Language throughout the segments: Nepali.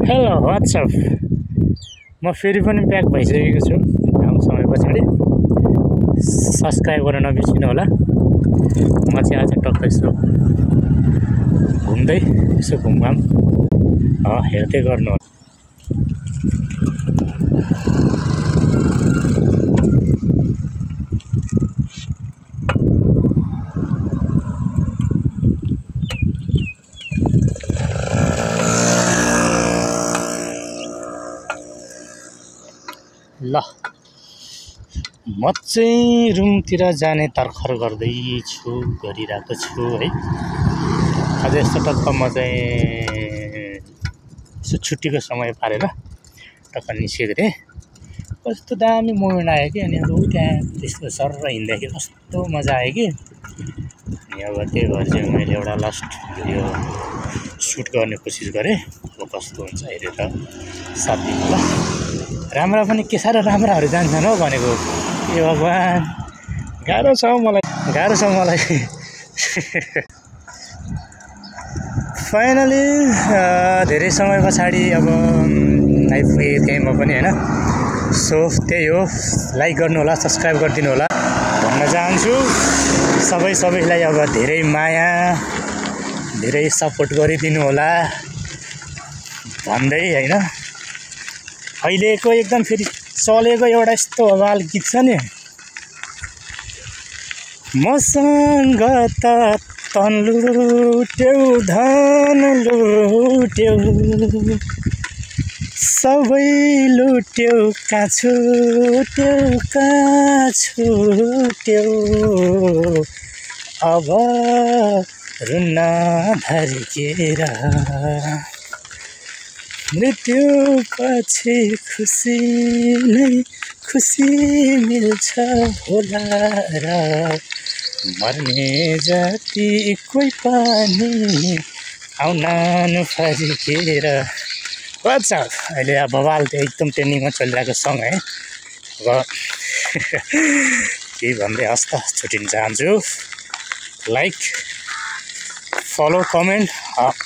हेलो व्हाट्सअप म फेरि पनि ब्याक भइसकेको छु लामो समय पछाडि। सब्सक्राइब गर्न नबिर्सिनु होला। म चाहिँ आज टक्कै छु घुम्दै, यसो घुमघाम हेर्दै गर्नु होला। ल म चाहिँ रुमतिर जाने तर्खर गरिरहेको छु है। आज यस्तो टक्क म चाहिँ यसो छुट्टीको समय पारेर टक्क निस्केको थिएँ। कस्तो दामी मोमेन्ट आयो कि, अनि अब त्यहाँ त्यस्तो सर हिँड्दाखेरि कस्तो मजा आयो कि। अनि अब त्यही भएर चाहिँ मैले एउटा लास्ट भिडियो सुट गर्ने कोसिस गरेँ। अब कस्तो हुन्छ हेरेर साथ दिनु ल। राम्रा पनि के साह्रो राम्राहरू जान्छन् हो भनेको। ए भगवान्, गाह्रो छ मलाई फाइनली धेरै समय पछाडि अब आइपुगेँ त्यहीँ म पनि होइन। सो त्यही हो, लाइक गर्नु होला, सब्सक्राइब गरिदिनु होला भन्न चाहन्छु। सबैलाई अब धेरै माया, धेरै सपोर्ट गरिदिनु होला भन्दै होइन। अहिलेको एकदम फेरि चलेको एउटा यस्तो हवाल गीत छ नि, मसँग त तन लुट्यौ धन लुट्यौ सबै लुट्यौ कहाँ छुट्यौ अब रुन्न धर्केर मृत्यु पछि खुसी मिल्छ होला र मर्ने जति कोही पनि आउन फर्केर। वाट्सअप अहिले अब बवाल त्यो एकदम ट्रेन्डिङमा चलिरहेको सङ है। अब केही भन्दै हस् त छुट्टिन चाहन्छु। लाइक, फलो, कमेन्ट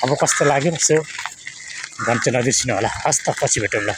अब कस्तो लाग्यो यसो भन्छ नबिर्सिनु होला। हस् त, पछि भेटौँ ल।